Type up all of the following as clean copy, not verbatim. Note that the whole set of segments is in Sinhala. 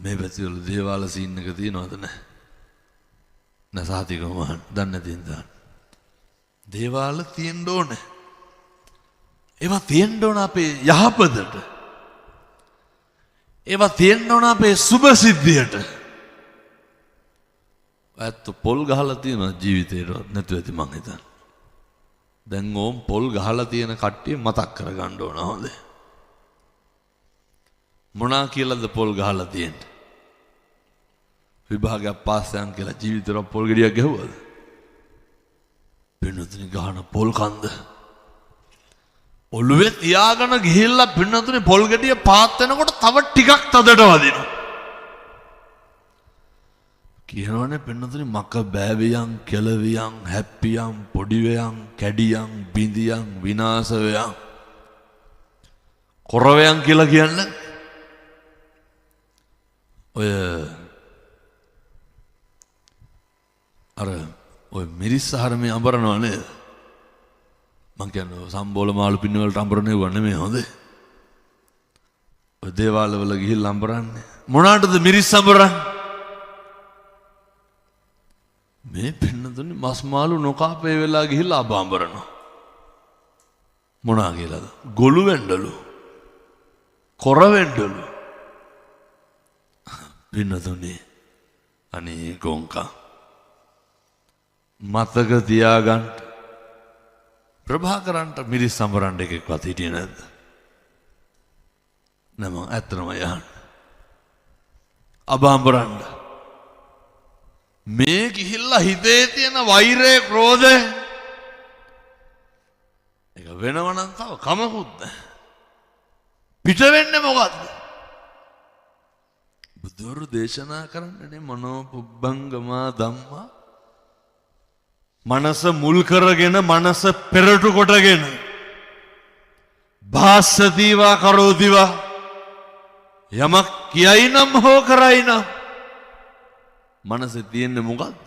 මේ පැතිවල දේවාල සීන් එක තියෙනවද නැහැ? නෑ සාතිකම අහන්න. දන්නේ නැති හින්දා. දේවාල තියෙන්න ඕනේ. ඒවා තියෙන්න ඕන අපේ යහපතට. ඒවා තියෙන්න ඕන අපේ සුභ සිද්ධියට. ඇත්ත පොල් ගහලා තියෙන ජීවිතේට නැතුව ඇති මං හිතන්නේ. දැන් ඕම් පොල් ගහලා තියෙන කට්ටිය මතක් කරගන්න ඕන හොඳේ. මොනා කියලාද පොල් ගහලා තියෙන්නේ? විභාගයක් පාස් යන් කියලා ජීවිතේට පොල් ගෙඩියක් ගැහුවද? පින්නතුනි ගහන පොල් කන්ද ඔළුවේ තියාගෙන ගිහිල්ලා පින්නතුනි පොල් ගෙඩිය පාත් වෙනකොට තව ටිකක් තදට වදිනවා. කියනවනේ පින්නතුනි මක බෑවියන් කෙලවියන් හැප්පියන් පොඩිවයන් කැඩියන් බිඳියන් විනාශ වෙයන් කොරවයන් කියලා කියන්නේ ඔය අර ඔය මිරිස් ආහාර මේ අඹරනවා නේද? මං කියන්නේ සම්බෝල මාළු පින්න වලට අඹරන ඒවා නෙමෙයි හොඳේ. ඔය දේවාල වල ගිහිල්ලා අඹරන්නේ. මොනාටද මිරිස් අඹරන්නේ? මේ පින්නතුනි මස් මාළු නොකාපේ වෙලා ගිහිල්ලා අබ අඹරනවා. මොනා කියලාද? ගොළු වෙන්නලු. කොර වෙන්නලු. පින්නතුනි අනේ ගොංකා මතක තියාගන්න ප්‍රභාකරන්ට මිරිස් සම්බරන්න එකෙක්වත් හිටියේ නැද්ද? නෑ මං ඇත්තටම යහන්න. අබ අඹරන්න. මේ ගිහිල්ලා හිතේ තියෙන වෛරය ක්‍රෝධය ඒක වෙනව නම් තව කමකුත් නෑ. පිට වෙන්නේ මොකද්ද? බුදුවරු දේශනා කරන්නනේ මනෝ පුබ්බංගමා ධම්මා. මනස මුල් කරගෙන මනස පෙරටු කොටගෙන භාස්සතිවා කරෝතිවා යමක් කියයි නම් හෝ කරයි නම් මනසේ තියෙන්නේ මොකද්ද?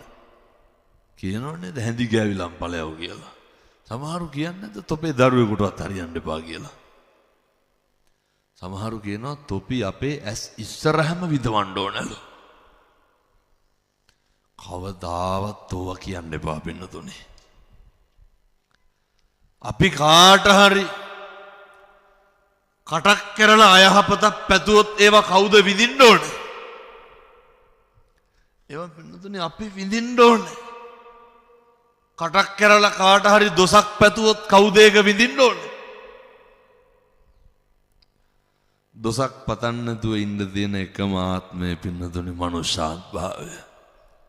කියනවනේ හැඳි ගෑවිලම් ඵලයව කියලා. සමහරු කියන්නේ නැද්ද තොපේ දරුවෙකුටවත් හරියන්න එපා කියලා. සමහරු කියනවා තොපි අපේ ඇස් ඉස්සරහම විදවන්න ඕනලු. කවදාවත් ඕවා කියන්න එපා පින්නතුනේ. අපි කාට හරි කටක් කරලා අයහපතක් පැතුවොත් ඒවා කවුද විඳින්න ඕනේ? ඒවා පින්නතුනේ අපි විඳින්න ඕනේ. කටක් කරලා කාට හරි දොසක් පැතුවොත් කවුද ඒක විඳින්න ඕනේ? දොසක් පතන්න නැතුව ඉන්න තියෙන එකම ආත්මය පින්නතුනේ මනුෂ්‍යාත්භාවය.